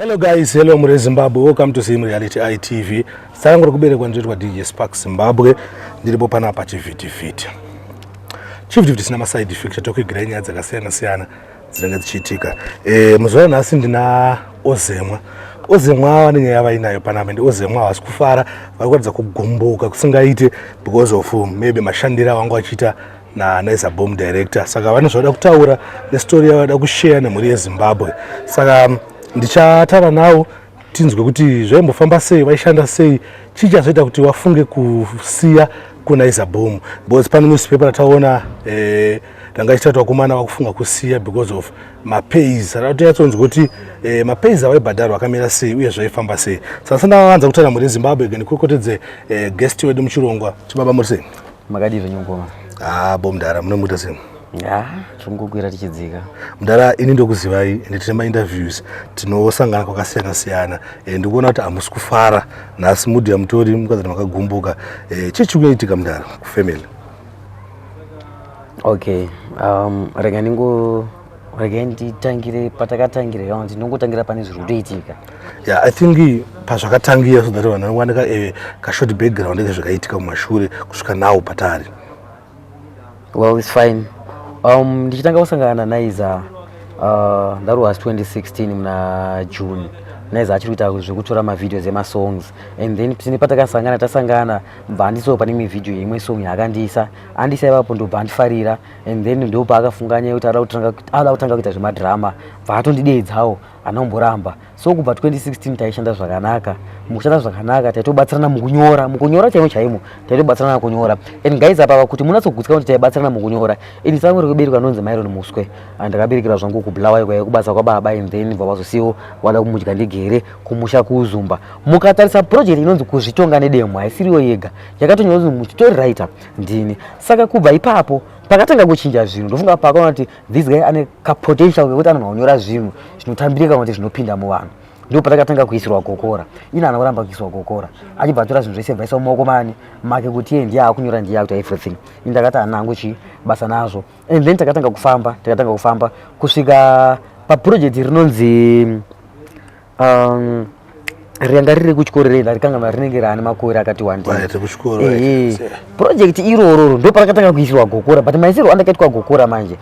Hello guys, hello mure Zimbabwe. Welcome to Zim Reality ITV. Zita rangu rekuberekwa ndinoitwa DJ Sparks Zimbabwe. Ndiripo panapa chivhitivhiti. Chivhitivhiti sina maside effects chatokuigirai nyaya dzakasiyana siyana dzinenge dzichiitika. Eh, muzuva nhasi ndina Ozemwa. Ozemwa vane nyaya yavainayo panapa and Ozemwa havasi kufara, vari kuratidza kugumbuka kusingaite because of maybe mashandiro avanga vachiita naNaiza Bomb Director. Saka vane zvavada kutaura nestory yavada kushare nemhuri yeZimbabwe. Saka ndichataura navo tinzwe kuti zvaimbofamba sei, vaishanda sei, chii chazoita kuti wafunge kusiya kuNaiza Bomb, because pane newspaper rataona ranga ichitaura kuti vakomana vakufunga kusiya because of mapays. Saka tinyatsonzwa kuti mapays avaibhadharwa akamira sei uye zvaifamba sei. Saka sandavanza kutaura mhuri yeZimbabwe, ndikokotedze guest wedu muchirongwa. Chibaba, muri sei? Makadii zvenyu, ngoma? Ah, bo mudhara, munomuita sei? Ya, tiringokwira tichidzika. Mudhara, ini ndokuzivai ende tine mainterviews, tinosangana kwakasiyana siyana. Ndikuona kuti hamusi kufara nhasi, mood yamutori mukazati makagumbuka. Chii chiri kuitika, mudhara, kufamily? Okay, rega nditangire patakatangira kana kuti ndinongotangira pane zviri kutoitika. Yeah, I think pazvakatangira, so that vanhu vanowana kashort background kezvakaitika mumashure kusvika nawo patari. Well, it's fine. Ndichitanga kusangana naNaiza, that was 2016 muna June. Naiza achiri kuita zvekutora mavideos emasongs and then tine patakasangana, tasangana bva andisawo pane imwe video yeimwe song yaakandiisa. Andisa ipapo, ndobva andifarira and then ndopaakafunga nyaya yekuti ada kutanga kuita zvemadhirama, bva atondidedzawo, anomboramba. So kubva 2016 taishanda zvakanaka. Mukushanda zvakanaka taitobatsirana mukunyora, mukunyora chaimo chaimo taitobatsirana kunyora. And guys, apa kuti munatsogutsa kuti taibatsirana mukunyora, ini sangu rekuberekwa anonzi Myron Muswe. Ndakaberekerwa zvangu kuBulawayo kwaiva kubasa kwababa and then bva vazosiwo vada kumudya ndigere kumusha kuUzumba. Mukatarisa project inonzi Kuzvitonga Nedemo, haisiriyo yega yakatonyorwa kunzi muchitori writer ndini. Saka kubva ipapo pakatanga kuchinja zvinhu. Ndofunga pakaona kuti this guy ane kapotential kekuti anogona kunyora zvinhu zvinotambirika kana kuti zvinopinda muvanhu, ndo patakatanga kuisirwa gokora. Ine haana kuramba kuisirwa gokora, achibva atora zvinhu zvese, bvaisa mumaoko mani make kuti iye ndiye akunyora, ndiye akuita everything. Ini ndakati handina hangu chi basa nazvo. And then takatanga kufamba, takatanga kufamba kusvika paproject rinonzi ranga riri kuchikoro renda rikangama rinenge raane makore akati wandei. Right, kuchikoro, Ehe. right. Project irororo ndo parakatanga kuisirwa gokora, but maisirwo andakaitwa gokora manje,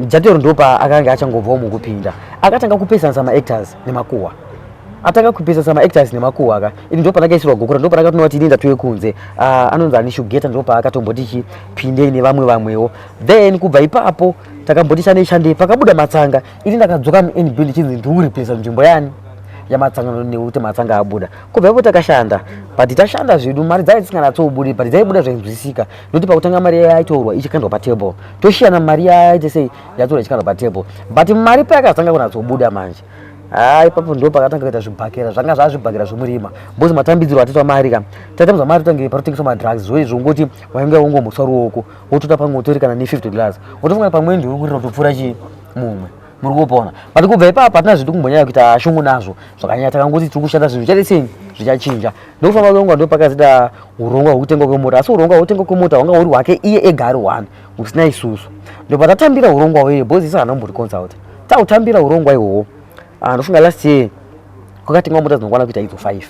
Jatero ndopa akanga achangobvawo mukupinda, akatanga kupesanisa maactors nemakuhwa. Atanga kupesanisa maactors nemakuhwa ka, ini ndo pandakaisirwa gokora, ndo pandakatoona kuti ini ndatove kunze. Anonzi ani, Shugeta, ndo paakatomboti chipindei nevamwe vamwewo. Then kubva ipapo takamboti shandei shandei, pakabuda Matsanga, ini ndakadzoka muNB ndichinzi ndikureplace nzvimbo yani yaMatsanga nekuti Matsanga abuda. Kubva ipapo takashanda, but tashanda zvedu mari dzai dzisinganatsobudi, but dzaibuda zvainzwisika nokuti pakutanga mari yaitorwa ichikandwa patable, toshiyana mari yaite sei yatorwa ichikandwa patable. But mari payakazotanga kunatsobuda manje, ha, ipapo ndo pakatanga kuita zvibhakera, zvanga zvazvibhakera zvomurima, because matambidziro atoitwa mari ka, taitambidza mari tange panotengeswa madrugs, zvoizvo zvongoti wainge wongomhoswa ruoko, wotoita pamwe utori kana ne50 dollars, wotofunga pamwe ndiuri kurira kutopfuura chii mumwe muri kupona. But kubva ipapo hatina zvedu kumbonyanya kuita shungu nazvo zvakanyanya. Takangoti tiri kushanda, zvinhu zvichaita sei, zvichachinja. Ndokufamba kwenguva ndo pakazita urongwa hwekutengwa kwemota, asi urongwa hwekutengwa kwemota hwanga huri hwake iye ega ari one, husina isusu. Ndobva tatambira urongwa hweye because isu hana kumboti consult, tautambira urongwa ihwohwo. Ndofunga last year kwakatengwa mota dzinokwana kuita idzo 5.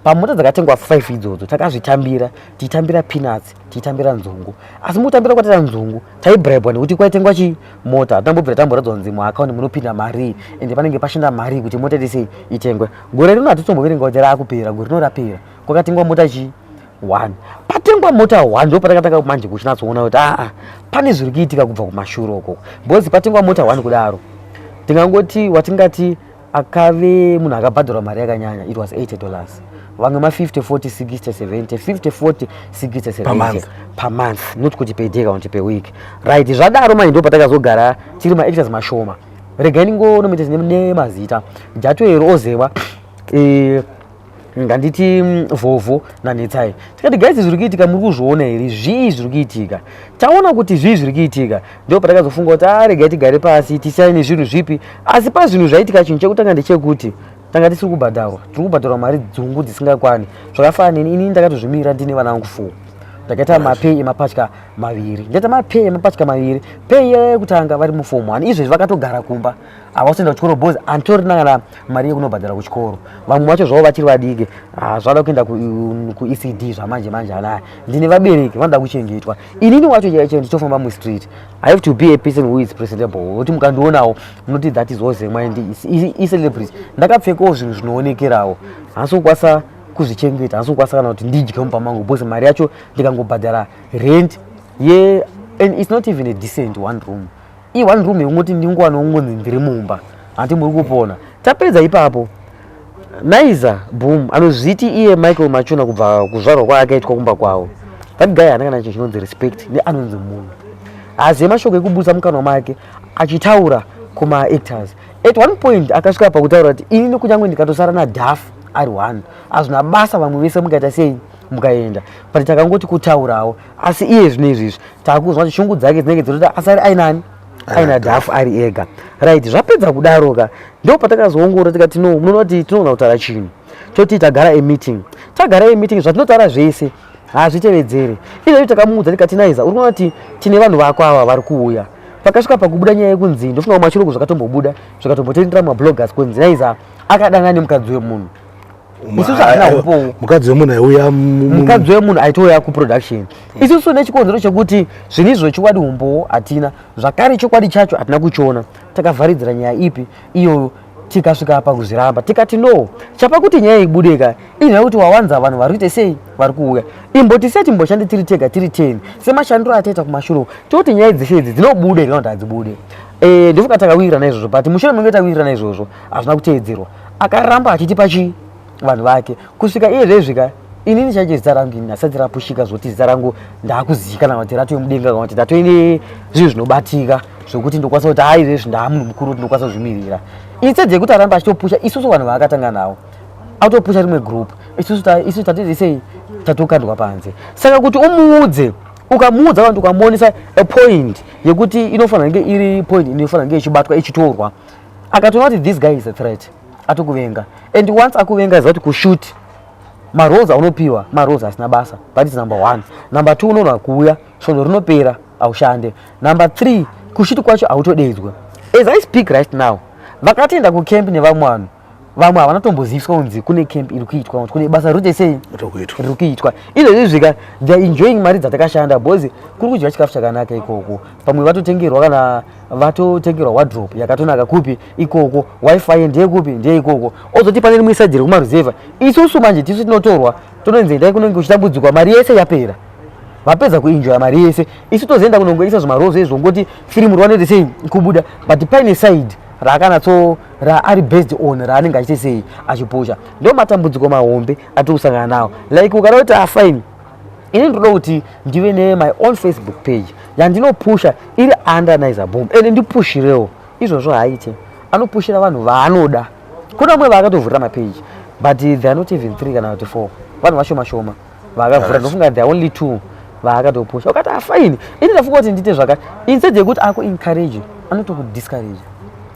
Pamota dzakatengwa 5 idzodzo takazvitambira, tichitambira peanuts, tichitambira nzungu. Asi mukutambira kwataita nzungu, taibribwa nekuti kwaitengwa chi mota. Hatambobvira tamboradzwa kunzi muakaunti munopinda mari ende panenge pashinda mari kuti mota ite sei, itengwe. Gore rino hatitomboverenga kuti raakupera, gore rino rapera kwakatengwa mota chi one. Patengwa mota one ndo patakatanga manje kuchinatsoona kuti aa, pane zviri kuitika kubva kumashure ukoko, because patengwa mota one kudaro, tingangoti watingati akave munhu akabhadharwa mari yakanyanya, it was $80. Vamwe ma50, 40, 60, 70, 50, 40, 60, Per 70. Month. Per month, not kuti per day kana kuti per week, right? Zvadaro manje ndo patakazogara tiri maactors mashoma. Regai ndingonomita nemazita: Jatoero, Ozewa, nganditi Vhovho naNetsai. Tikati, "Guys, zviri kuitika muri kuzviona here? Zvii zviri kuitika?" Taona kuti zvii zviri kuitika, ndo patakazofunga kuti a, regai tigare pasi tisiyane nezvinhu zvipi. Asi pazvinhu zvaitika, chinhu chekutanga ndechekuti tanga tisiri kubhadharwa, tiri kubhadharwa mari dzungu dzisingakwani. Zvakafanana neni, inini ndakatozvimira, ndine vana vangu four. Ndakaita mapair emapatya maviri, ndaita mapair emapatya maviri. Pair yekutanga vari muform 1, izvezvi vakatogara kumba, havasitoenda kuchikoro because handitorina kana mari yekunobhadhara kuchikoro. Vamwe vacho zvavo vachiri vadiki. Ah, zvada kuenda kuECD zvamanje manje anaya. Ndine vabereki vanoda kuchengetwa. Inini wacho chaicho ndichofamba mustreet, I have to be a person who is presentable, kuti mukandionawo munoti that is Ozemwa and icelebrity. Ndakapfekawo zvinhu zvinoonekerawo. Hasi kukwanisa kuzvichengeta, hasi kukwanisa kana kuti ndidye mumba mangu because mari yacho ndikangobhadhara rent ye, and it's not even a decent one room, i-one room yekungoti ndingowana ungonzi ndiri mumba, handi muri kupona. Tapedza ipapo, Naiza Boom anozviti iye Michael Machuna kubva kuzvarwa kwaakaitwa kumba kwavo. That guy haana kana chinhu chinonzi respect neanonzi munhu. Hazive mashoko ekubudisa mukanwa make achitaura kumaactors. At one point akasvika pakutaura kuti inini kunyange ndikatosara nadhaf ari one, hazvina basa, vamwe vese mukaita sei mukaenda, but takangoti kutaurawo. Asi iye zvino izvizvi taakuzwa kuti shungu dzake dzinenge dzirikuti asari ainani, aina dhafu ari ega, right? Zvapedza kudaroka, ndo patakazoongorora tikati no, munoona kuti tinoona kutaura chinhu, toti tagara emeeting, tagara emeeting, zvatinotaura zvese hazvitevedzere. Izvezvi takamuudza tikati, "Naiza, uri kuona kuti tine vanhu vako ava vari kuuya." Pakasvika pakubuda nyaya yekunzi, ndofunga kumachirungu zvakatombobuda, zvikatombotendera mabloggers, kunzi Naiza akadanana nemukadzi wemunhu. Isusu hatina upowo. Mukadzi wemunhu aiuya Mukadzi wemunhu aitouya kuproduction. Isusu nechikonzero chekuti zvinhu izvo chokwadi umbowo hatina, zvakare chokwadi chacho hatina kuchiona, takavharidzira nyaya ipi iyoyo. Tikasvika pakuzviramba, tikati no, chapa kuti nyaya ibudeka inyaya yekuti wawanza vanhu vari kuite sei, vari kuuya. Imboti sei timboshande tiri tega, tiri 10, semashandiro ataita kumashure, toti nyaya dzeshe idzi dzinobuda here kana kuti hadzibude? Ndofunga takawirirana izvozvo, but mushure menge tawirirana izvozvo hazvina kuteedzerwa. Akaramba achitipa chii, vanhu vake, kusvika iye zvezvika. Inini chaicho zita rangu ini hasati rapushika zvoti zita rangu ndaakuzivikanwa kuti ratove mudenga, kana kuti ndatoine zvinhu zvinobatika zvokuti ndokwanisa kuti hai, izvezvi ndaa munhu mukuru kuti ndokwanisa kuzvimirira. Instead yekuti aramba achitopusha isusu vanhu vaakatanga navo, autopusha rimwe group. Isusu isu tatiti sei, tatokandwa panze. Saka kuti umuudze, ukamuudza vanhu, ukamuonesa a point yekuti inofanira kunge iri point inofanira kunge ichibatwa, ichitorwa, akatoona kuti this guy is a threat, atokuvenga. And once akuvenga, ziva kuti kushoot maroles aunopiwa maroles asina basa. That is number one. Number two, unoona kuuya svondo rinopera aushande. Number three, kushoot kwacho autodedzwa. As I speak right now, vakatoenda kucamp nevamwe vanhu, vamwe havana tomboziviswa kunzi kune camp iri kuitwa, kuti kune basa riri sei, Riri riri kuitwa. Izvezvi zvika they are enjoying mari dzatakashanda because kuri kudya chikafu chakanaka ikoko. Pamwe vatotengerwa, kana vatotengerwa wardrobe yakatonaka kupi ikoko, WiFi ndeyekupi, ndeikoko. Ozoti pane rimwe side rekumaruzevha, isusu manje tisu tinotorwa, tononzi endai kunenge kuchitambudzikwa, mari yese yapera, vapedza kuenjoya mari yese. Isu tozoenda kunongoisa zvimarozo izvo, ngoti firimu riwanete sei kubuda. But paine side raakanatso raari based on raanenge achiite sei, achipusha. Ndo matambudziko mahombe atiri kusangana nawo. Like ukada kuti afine, ini ndinoda kuti ndive nemy own Facebook page yandinopusha iri under Naiza Boom, ende ndipushirewo izvozvo, haaite. Anopushira vanhu vaanoda. Kuna vamwe vaakatovhurira mapeji, but they are not even three kana kuti four, vanhu vashoma shoma vaakavhura. Ndofunga there are only two vaakatopusha. Ukati afine, ini ndafunga kuti ndiite zvakati, instead yekuti akuencourage anotokudiscourage.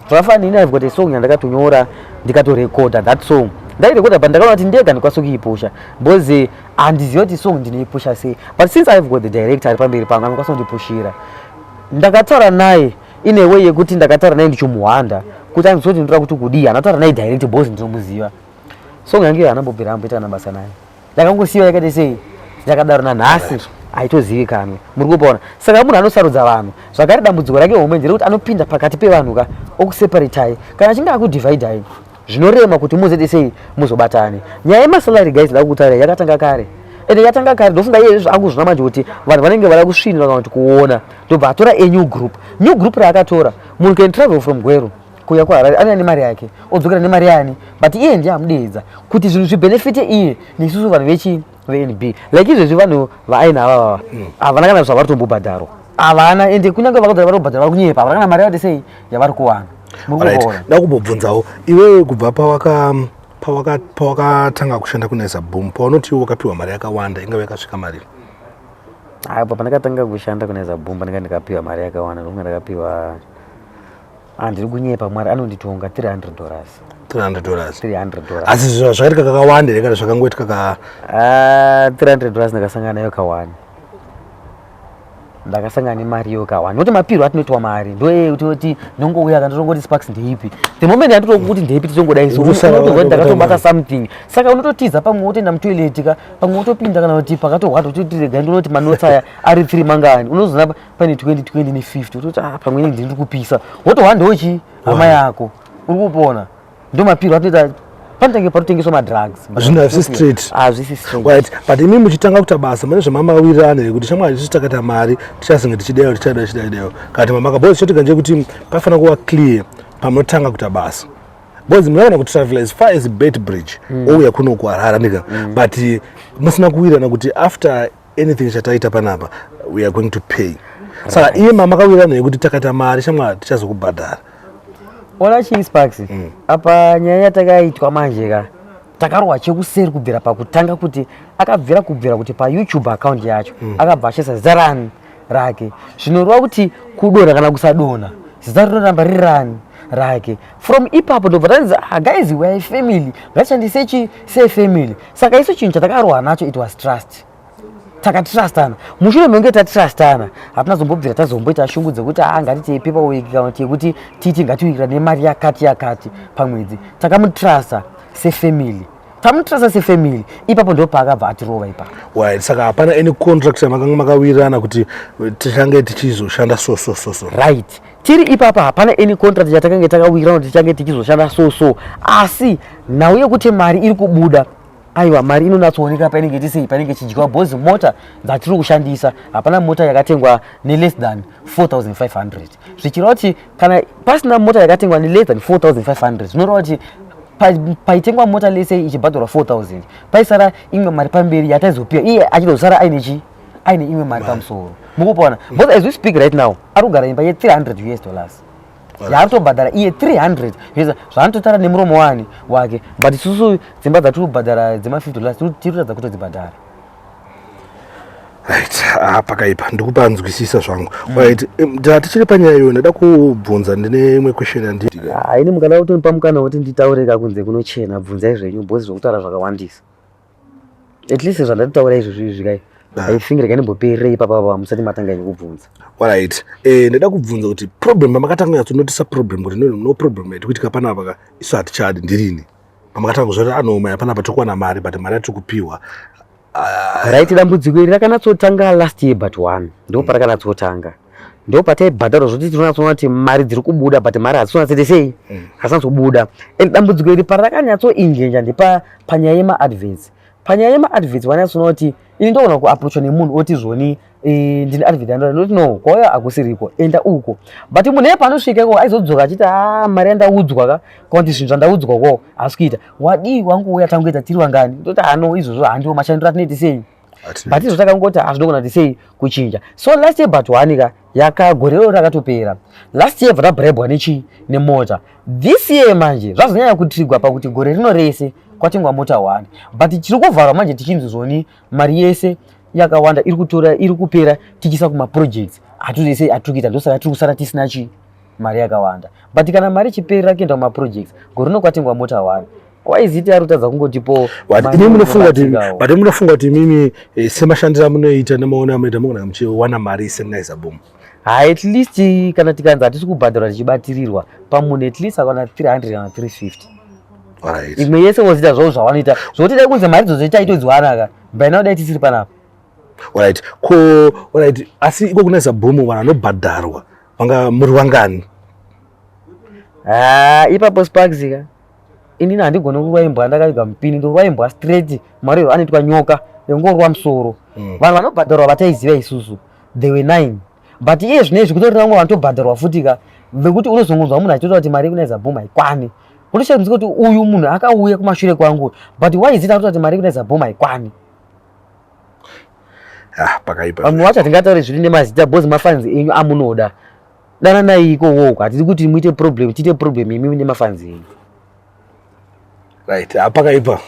Zvakafanana nini, I've got a song yandakatonyora, ndikatorekodha that song. Ndairekodha, but ndakaona kuti ndega ndikwanisa kuipusha because handizivi kuti song ndinoipusha sei. But since I've got the director ari pamberi pangu anokwanisa kundipushira, ndakataura naye in a way yekuti ndakataura naye ndichimuhwanda kuti anzwe kuti ndoda kuti kudii. Handataura naye direct because ndinomuziva. Song yange hanambobvira amboita kana basa naye, ndakangosiyiwa yakaita sei, yakadaro. Nanhasi haitozivikanwi, muri kupaona. Saka munhu anosarudza vanhu. Zvakare dambudziko rake homwe nderekuti anopinda pakati pevanhu ka, okuseparatai. Kana achinge akudivhaidhai, zvinorema kuti muzoite sei, muzobatane. Nyaya yemasalary, guys, nda kukutaura, yakatanga kare, ende yatanga kare. Ndofunga iye izvezvi akuzvona manje kuti vanhu vanenge vada kusvinura kana kuti kuona, ndobva atora a new group. New group raakatora, munhu can travel from Gweru kuuya kuHarare, anouya nemari yake, odzokera nemari yani, but iye ndiye amudeedza kuti zvinhu zvibhenefite iye neisusu vanhu vechi veNB. Like izvezvi vanhu vaaina ava havana kana zvavari tombobhadharwa, havana. Ende kunyange vakadzora vari kubhadhara, vari kunyepa, havana kana mari yavati sei yavari kuwana. Muri kuona. Ndakumbobvunzawo iwewe, kubva pawakatanga kushanda kuNaiza Boom, paunoti iwe wakapiwa mari yakawanda, ingave yakasvika mari? Apo pandakatanga kushanda kuNaiza Boom, pandanga ndikapiwa mari yakawanda, ndokunga ndakapiwa, handiri kunyepa, Mwari anonditonga, $300. $300? $300. Asi zvakaitika kakawanda here kana zvakangoitika ka? Ah, $300 ndakasangana nayo kawani. Ndakasangana nemari iyo kawa nokuti mapirwo atinoitwa mari ndoyekutoti nongouya kandotongoti, "Sparks, ndeipi?" The moment yanditokuti ndeipi, titongodai so. Unosara Unotozwa kuti ndakatobata mari. something, saka unototiza. Pamwe wotoenda mutoilet ka, pamwe wotopinda kana kuti pakatohwata, utoti regai ndinoti manotes aya ari 3 mangani. Unozoona pane 20 20 ne50, utoti, "Ah, pamwe inenge ndiri kupisa." Wotohwandawo chi hama yako uri kupona. Ndo mapirwo atinoita, panotange panotengeswa madrugs. Zvinhu hazvisi straight. Hazvisi straight. Right, but imi muchitanga kuita basa mune zvamamawirirana here kuti shamwari, isusu takaita mari tichazenge tichidayo, tichadayo, tichidayo, kana kuti mamaka boys chotika ndechekuti pafanira kuva clear pamunotanga kuita basa, because munoona kutravel as far as Beitbridge ouya kuno kuHarare ndika, but musina kuwirirana kuti after anything chataita panapa we are going to pay. Saka iye mamakawirirana yekuti takaita mari, shamwari, tichazokubhadhara? Ona chii, Sparks, apa nyaya yatakaitwa manje ka, takarohwa chekuseri kubvira pakutanga, kuti akabvira kubvira kuti paYouTube account yacho akabva achisa zita rani rake, zvinoreva kuti kudonha kana kusadonha, zita rinoramba riri rani rake. From ipapo ndobva tanzi, "Ah, guys, we are a family, ngatishandise chi sefamily." Saka isu chinhu chatakarohwa nacho, it was trust. Takatrustana. Mushure mekunge tatrustana, hatina zombobvira tazomboita shungu dzekuti a ngatitei paperwork kana kuti yekuti titi ngatiwikira nemari yakati yakati pamwedzi. Takamutrasta sefamily. Tamutrasta sefamily, ipapo ndo paakabva atirova ipapo. Right, saka hapana any contract yamakanga makawirirana kuti tichange tichizoshanda so so so so? Right, tiri ipapa hapana any contract yatakange takawirirana kuti tichange tichizoshanda so so, asi nhau yekuti mari iri kubuda, aiwa, mari inonatsooneka painenge tisei, painenge ichidyiwa, because mota dzatiri kushandisa, hapana mota yakatengwa neless than 4500, zvichireva kuti kana pasina mota yakatengwa neless than 4500, zvinoreva kuti paitengwa mota lese ichibhadharwa 4000, paisara imwe mari pamberi yataizopiwa, iye achitozosara aine chi aine imwe mari pamusoro. Mukupona? Because as we speak right now, ari kugara imba ye300 US dollars yaari kutobhadhara iye, 300 US, zvaanototaura nemuromo wani wake, but isusu dzimba dzatiri kubhadhara dzema50 dollars tiri kutadza kutodzibhadhara. Right, ah, pakaipa, ndikupanzwisisa zvangu. Right, tichiri panyaya iyoyo, ndada kubvunza, ndine imwe question yandi Haini, mukada kutonipa mukana wekuti nditaure kakunze kunochena, bvunzai zvenyu, because zvokutaura zvakawandisa. At least zvandatotaura izvozvo izvi kai, I think regai ndimbopererei ipapapa musati matanga henyu kubvunza. Alright, ndada kubvunza kuti problem pamakatanga nyatsonotisa problem kuti no problem yati kuitika panapa ka, isu hatichadi, ndirini pamakatanga kuzvati anoma panapa tiri mari, but mari yatiri kupiwa? Right, dambudziko iri rakanatsotanga last year but one, ndo parakanatsotanga, ndo pataibhadharwa zvoti tinonatsoona kuti mari dziri kubuda, but mari hadzisonatsoite sei, hadzisinatsobuda. And dambudziko iri parakanyatsoinjenja ndepa panyaya yemaadverts. Panyaya yemaadverts vanatsoona kuti ini ndogona kuapproachwa nemunhu oti zvoni, ndine advert yandoda, ndoti no, kwauya hakusiriko, enda uko. But munhu iye panosvika iko aizodzoka achiti, "A, mari yandaudzwa ka, kana kuti zvinhu zvandaudzwa ko hasi kuita." Wadii wangouya tangoita tiri wangani? Ndoti hano izvozvo handiwo mashandiro atinoiti sei, but izvo takangoti hazvinogona kuti sei kuchinja. So last year but one ka, yaka gore rero rakatopera last year, bva tabribwa nechi nemota. This year manje zvazonyanya kutrigwa pakuti gore rino rese kwatengwa mota one, but tiri kuvharwa manje tichinzi zvoni mari yese yakawanda iri kutora, iri kupera tichiisa kumaprojects hatuzese atiri kuita, ndosaka tiri kusara tisina chi mari yakawanda. But kana mari ichiperera kuenda kumaprojects, gore rino kwatengwa mota one, waiziti ari kutadza kungotipo But imi munofunga kuti, but munofunga kuti imimi semashandiro amunoita nemaono amunoita, mugona muchiwana mari seNaiza Boom? Hai, at least kana tikanzi hatisi kubhadharwa tichibatirirwa pamunhu, at least akwana 300 kana 350. Imwe yese woziita zvavo zvavanoita, zvokuti dai kunze mari idzodzo taitodziwana ka by now, dai tisiri panapa. Alright, ko alright, asi iko kuNaiza Boom vanhu vanobhadharwa vanga muri vangani? Ha, ipapo Sparks ka, inini handigoni kurwa imbwa ndakaviga mupini. Ndorwa imbwa straight, mariro anoitwa nyoka engorwa musoro. Vanhu vanobhadharwa vataiziva isusu, they were nine, but iye zvinezvi kutori vamwe vanotobhadharwa futi ka, vekuti unozongonzwa munhu achitotaura kuti mari yekuNaiza Boom haikwani. Unoshamisa kuti uyu munhu akauya kumashure kwangu, but why is it akuti mari yekuNaiza Boom haikwani? Ah, pakaipa. Vamwe vacho hatingatauri zviri nemazita because mafans enyu amunoda dananai ikokoko. Hatidi kuti muite problem, tiite problem imimi nemafans enyu. Right, ah, pakaipa,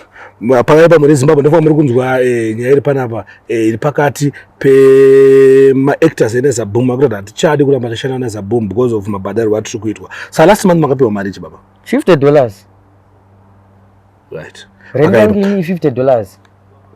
pakaipa. Muri Zimbabwe, ndofa muri kunzwa nyaya iri panapa iri pakati pemaactors eNaiza Boom, akuti hatichadi kuramba tichishanda naNaiza Boom because of mabhadhariro atiri kuitwa. Saka last month makapiwa mari ichi, baba? $50. Right. Rent yangu ini $50.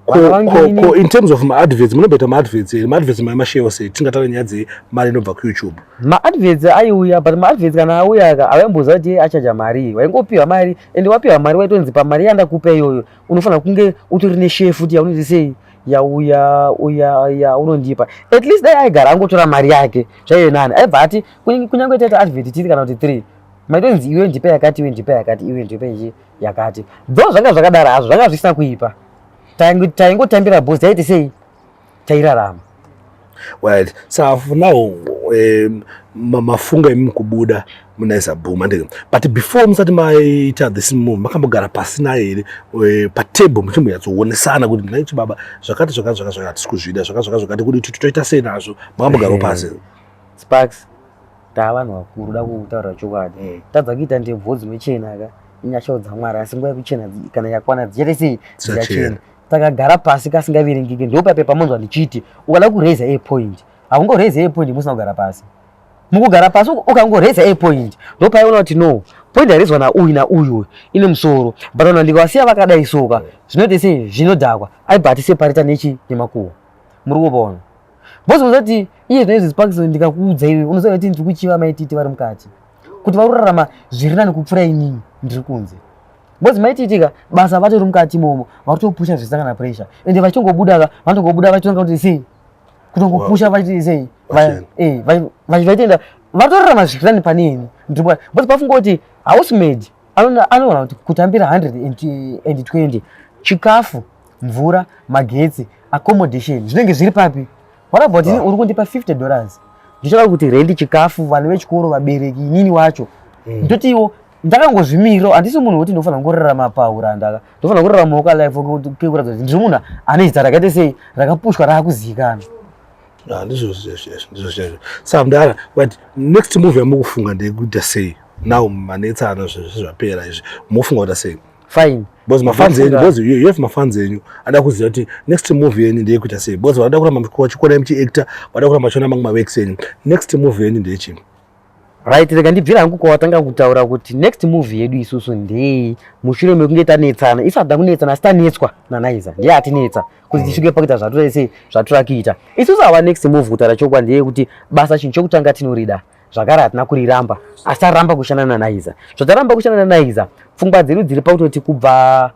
Ko in terms of maadverts, munomboita maadverts here? Maadverts maimashewa sei? Tingataura nyaya dzemari inobva kuYouTube. Maadverts aiuya, but maadverts kana auya ka, avaimboziva kuti achaja mari. Waingopiwa mari, ende wapiwa mari waitonzi pamari yandakupa iyoyo unofanira kunge utori neshare futi yaunoti sei yauya uya yaunondipa. At least dai aigara angotora mari yake zvaive nani. Aibva ati kunyange taita advert tiri kana kuti three, maitonzi iwe ndipe yakati, iwe ndipe yakati, iwe ndipe ichi yakati. Though zvanga zvakadaro hazvo, zvanga zvisina kuipa. Taingotambira bhosi, taiti sei, tairarama. Right, so for now mafunga imi kubuda muNaiza Boom, andike? But before musati maita this move, makambogara pasina here patable muchimbonyatsoonesana kuti nhai chibaba, zvakati zvakati zvakati zvakati hatisi kuzvida, zvakati zvakati zvakati, kuti toita sei nazvo? Makambogarawo pasi? Sparks, taa vanhu vakuru, da kutaura chokwadi, tadza kuita ndebvu dzinochena ka, inyashawo dzaMwari. Asi nguva yekuchena kana yakwana, dzichaite sei? Dzichachena. Dzichachena. Takagara pasi kasingaverengeki. Ndopape pamonzwa ndichiti ukada kuraisa a point, haungoraise a point musina kugara pasi. Mukugara pasi ukangoraisa a point, ndopaiona kuti no, point yaraiswa nauyu nauyu ine musoro, but vanhu ndikavasiya vakadai soka, zvinoite sei? Zvinodhakwa. Aibva atiseparata nechi nemakuhwa. Muri kupaona bhosi unozati iye zvinoizvi, Sparks, ndikakuudza iwe unoziva kuti ndiri kuchiva Maititi vari mukati kuti vari kurarama zviri nani kupfuura inini ndiri kunze. Bhozi maitiitika basa vatori mukati imomo, vari kutopusha zvisina kana pressure, ende vachingobuda ka, vanotongobuda vachitonga kuti sei, kutongopusha vachiti sei. Vachena. Vachitoenda, vatorarama zviri nani pane ini. Bhozi pafunga kuti housemaid anoona kuti kutambira 120, chikafu, mvura, magetsi, accommodation zvinenge zviri papi? What about ini? Uri kundipa $50, ndichada kuti rendi, chikafu, vana vechikoro, vabereki, inini wacho ndotiwo ndakangozvimirira. Handisi munhu wekuti ndinofanira kungorarama pauranda ka, ndofanira kuraramawo kalife kekuratidza kuti ndiri munhu ane zita rakaita sei, rakapushwa, raakuzivikanwa. Ah, ndizvo zvezvo, ndizvo zvezvo. Saka mudara, but next move yamukufunga ndeyekuita sei now? Manetsana, zvezvo zvapera izvi, mufunga kuita sei? Fine. Because mafans enyu, because you have mafans enyu ada kuziva kuti next move yenyu ndeyekuita sei, because vanoda kuramba vachikona muchiacta, vada kuramba vachiona mamwe maworks enyu. Next move yenyu ndeyechii? Right, rega ndibvira hangu kwawatanga kutaura kuti next move yedu isusu ndei mushure mekunge tanetsana. Isu hatida kunetsana, asi tanetswa naNaiza, ndiye atinetsa kuti tisvike pakuita zvatura sei, zvatura kuita isusu. Our next move, kutaura chokwadi, ndeyekuti basa chinhu chokutanga tinorida zvakare, hatina kuriramba, asi taramba kushanda naNaiza. Zvataramba kushanda naNaiza, pfungwa dzedu dziri pakutoti kubva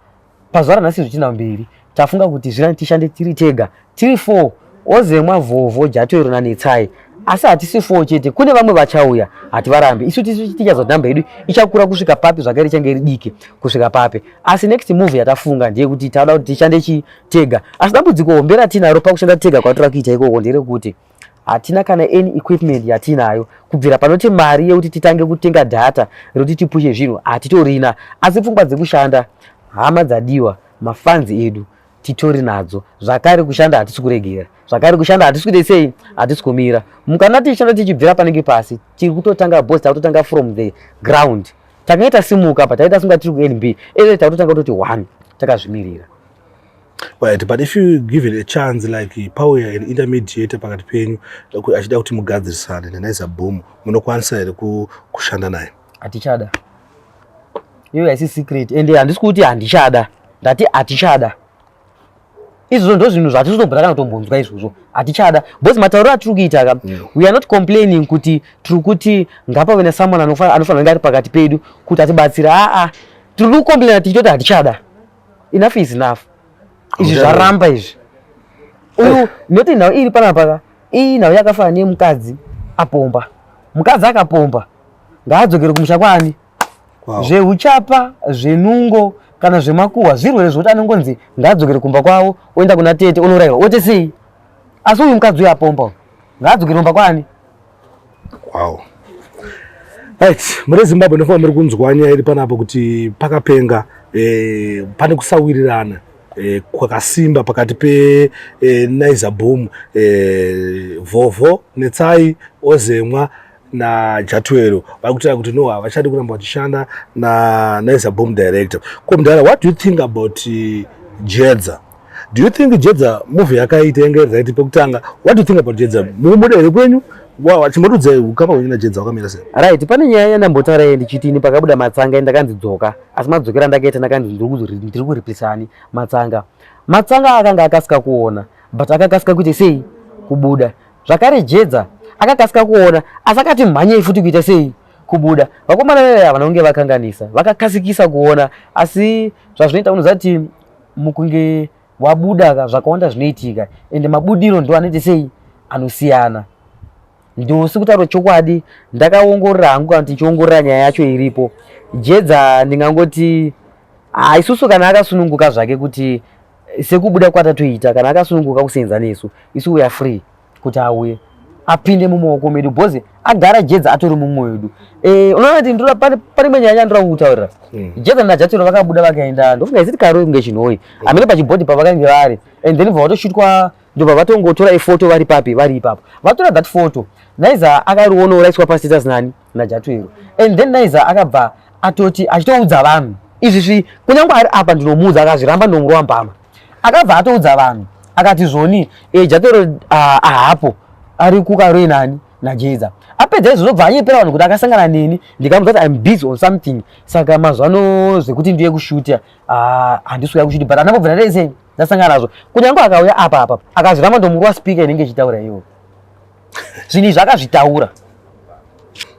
pazuva ranhasi zvichienda mberi, tafunga kuti zvira tishande tiri tega, tiri four: Ozemwa, Vhovho, Jatoiro naNetsai. Asi hatisi four chete, kune vamwe vachauya, hativarambi. Isu tisu tichaziva kuti namba yedu ichakura kusvika papi, zvakare ichange iri diki kusvika papi. Asi next move yatafunga ndeyekuti tauda kuti tishande chi tega. Asi dambudziko hombe ratinaro pakushanda tega kwatora kuita ikoko nderekuti hatina kana any equipment yatinayo, kubvira panoti mari yekuti titange kutenga data rekuti tipushe zvinhu hatitorina. Asi pfungwa dzekushanda, hama dzadiwa, mafans edu, titori nadzo zvakare. Kushanda hatisi kuregera zvakare, kushanda hatisi kuite sei, hatisi kumira. Mukana tichishanda tichibvira panenge pasi, tiri kutotanga bos, takutotanga from the ground. Takaita simuka pa taita simuka tiri kuNB ere, takutotanga kutoti one takazvimirira. Right, but if you give it a chance, like pauya an intermediator pakati penyu achida kuti mugadzirisane neNaiza Boom, munokwanisa here kushanda naye? Hatichada. Iyo haisi secret, ende handisi kuti handichada, ndati hatichada. Izvozvo ndo zvinhu zvatisi kana kutombonzwa izvozvo, hatichada, because matauriro atiri kuita ka, we are not complaining kuti tiri kuti ngapave nesomeone anofanira kunge ari pakati pedu kuti atibatsire. Aa, tiri kucomplaina tichitoti hatichada. Enough is enough. Izvi zvaramba izvi. Uyu noti nhau iri panapa ka, iyi nhau yakafanana nemukadzi apomba. Mukadzi akapomba ngaadzokere kumusha kwani. Zveuchapa, zvenungo kana zvemakuhwa, zvirwere zvokuti anongonzi ngaadzokere kumba kwavo, oenda kuna tete, onorayiwa, ote sei. Asi uyu mukadzi uyu apomba uyu ngaadzokere kumba kwani. Wow. Right, muri Zimbabwe, ndofunga muri kunzwa nyaya iri panapa kuti pakapenga, pane kusawirirana kwakasimba pakati pe Naiza Boom, Vhovho, Netsai, Ozemwa naJatwero. Vari kutaura kuti no, havachadi kuramba vachishanda naNaiza Boom director. Ko mudhara, what do you think about Jedza? Do you think Jedza movie yakaita yange right pekutanga? What do you think about Jedza? Mumuda here kwenyu? Chimbodudzai ukama hwenyu naJedza wakamira sei? Right, pane nyaya yandambotaura iye ndichiti ini pakabuda matsanga ndakanzi dzoka, asi madzokero andakaita ndakanzi ndiri kuripisani matsanga. Matsanga akanga akasika kuona but akakasika kuita sei kubuda. Zvakare Jedza akakasika kuona asi akati mhanyei futi kuita sei kubuda. Vakomana veve havana kunge vakanganisa, vakakasikisa kuona asi zvazvinoita unoziva kuti mukunge wabuda ka zvakawanda zvinoitika ende mabudiro ndo anoita sei anosiyana. Ndosi kutaura chokwadi ndakaongorora hangu kana kuti ndichiongorora nyaya yacho iripo. Jedza ndingangoti ah, isusu kana akasununguka zvake kuti sekubuda kwatatoita kana akasununguka kusenza nesu isu we are free kuti auye apinde mumaoko medu because agara Jedza atori mumwoyo wedu. Eh, unoona kuti ndoda pane imwe nyaya yandoda kukutaurira. Jedza naJatiro vakabuda vakaenda ndofunga isiti Karoi kunge Chinhoyi amene pachibhodhi pavakange vari and then bva vatoshutwa ndobva vatongotora ifoto vari papi vari ipapo vatora that photo Naiza akarionawo raiswa pastatus nani naJatwero and then Naiza akabva atoti achitoudza vanhu izvi zvi kunyange ari apa ndinomuudza akazviramba ndomurova mbama akabva atoudza vanhu akati zvoni e, Jatwero ahapo ari kuKaroi nani naJedza apedza izvozvo bva anyepera vanhu kuti akasangana neni ndikamuudza kuti I'm busy on something saka mazuva ano zvekuti ndiye kushuta handisi kuya kushuti but andambobvira ndaisei ndasangana nazvo kunyange akauya apa apa akazviramba ndomurova speaker inenge ichitaura iyoyo zvinhu izvi akazvitaura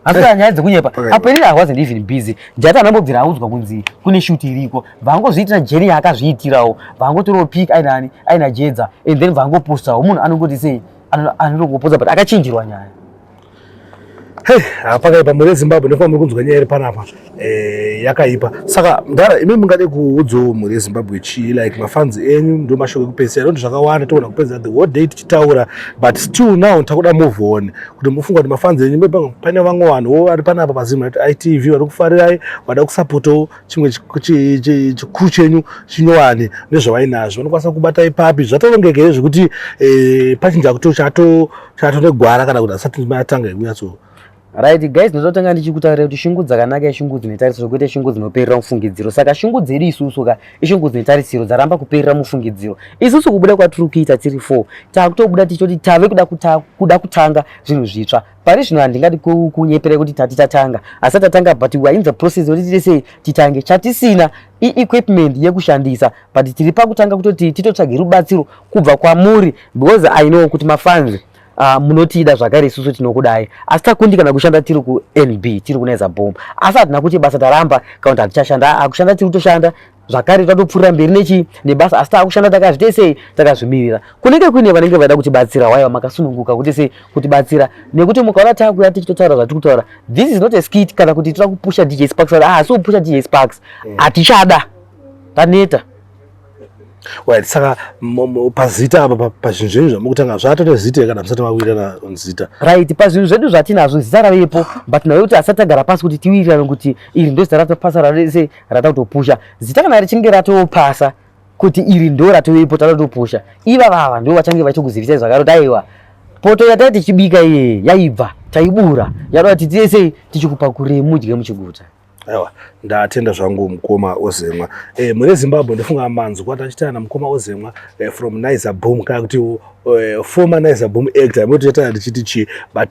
asi nyaya dzekunyepa apo inini I wasn't even busy. Jati anambobvira audzwa kunzi kune shoot iriko vangozviitira jeri yaakazviitirawo vangotorawo pic ainani aina Jedza and then vangopostawo munhu anongoti sei anongoposta but akachinjirwa nyaya. Hey, pakaipa mhuri yeZimbabwe ndofanira muri kunzwa nyaya iri panapa yakaipa. Saka mdara imi mungade kuudzawo mhuri yeZimbabwe chii like mafans enyu ndo mashoko ekupedzisira ndokuti zvakawanda togona kupedza the whole day tichitaura but still now takuda move on kuti mufunga kuti mafans enyu maybe pane vamwe vanhuwo vari panapa paZimret ITV vari kufarirai vada kusapotawo chimwe chikuru chenyu chinyowani nezvavainazvo vanokwanisa kubata ipapi zvatorongeka here zvekuti pachinja kuto chato negwara kana kuti asati matanga ekunyatso. Right guys, ndinototanga ndichikutaurira kuti shungu dzakanaka ishungu dzine tarisiro kwete shungu dzinoperera mufungidziro. Saka shungu dzedu isusu ka ishungu dzine tarisiro dzaramba kuperera mufungidziro. Isusu kubuda kwatiri kuita tiri 4 takutobuda tichitoti tave kuda kuda kutanga zvinhu zvitsva. Pari zvino handingadi kunyeperera kuti tati tatanga asi tatanga but we are in the process yekuti tiite sei titange. Chatisina i-equipment yekushandisa but tiri pakutanga kutoti titotsvage rubatsiro kubva kwamuri because I know kuti mafans munotida zvakare isusu tinokudai asi takundikana kushanda tiri kuNB tiri kuNaiza Boom asi hatina kuti basa taramba kana kuti hatichashanda akushanda tiri kutoshanda zvakare tatopfuurira mberi nechi nebasa asi taakushanda takazvite sei takazvimirira kunenge kuine vanenge vaida kutibatsira waiva makasununguka kuti sei kutibatsira nekuti mukaona taakuya tichitotaura zvatiri kutaura this is not a skit kana kuti toda kupusha DJ Sparks ah so kupusha DJ Sparks hatichada taneta. Right, saka pazita apa pazvinhu zvenyu zvamukutanga zvatone zita kana musati mawirirana zita. Right, pazvinhu zvedu zvatinazvo zita ravepo but nawe kuti asati tagara pasi kuti tiwirirane kuti iri ndo zita ratopasa rese ratakutopusha zita kana richinge ratopasa kuti iri ndo ratovepo tatatopusha ivava ndo vachange vachitokuzivisai zvakare kuti aiwa poto yatai tichibika iye yaibva taibura yadoda kuti tiese tichikupakurei mudye muchiguta. Aiwa, ndatenda zvangu mukoma Ozemwa. Mune Zimbabwe ndofunga manzwa tachitana namukoma Ozemwa from Naiza Boom kana kuti former Naiza Boom actor amwe tichataura tichiti chii but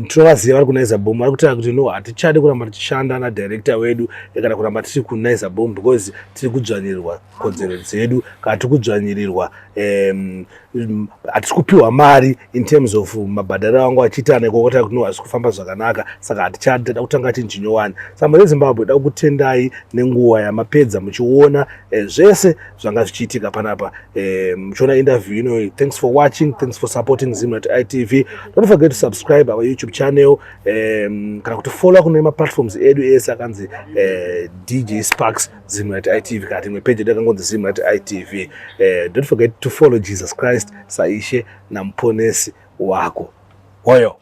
tinovaziva vari kuNaiza Boom vari kutaura kuti no hatichadi kuramba tichishanda nadirector wedu kana kuramba tiri kuNaiza Boom because tiri kudzvanyirirwa kodzero dzedu kana tiri kudzvanyirirwa hatisi kupiwa mari in terms of mabhadhariro angu achiita nekokota kuti no hazvisi kufamba zvakanaka saka hatichadi tada kutanga chinhu chinyowani. Saka mune Zimbabwe da kutendai nenguva yamapedza muchiona zvese zvanga zvichiitika panapa muchiona interview inoyi. Thanks for watching, thanks for supporting Zimret ITV. Don't forget to subscribe our YouTube channel kana kuti follow kune maplatforms edu ese akanzi DJ Sparks Zimret ITV kana imwe page yedu yakangonzi Zimret ITV. Don't forget to follow Jesus Christ saishe namuponesi wako. Hoyo.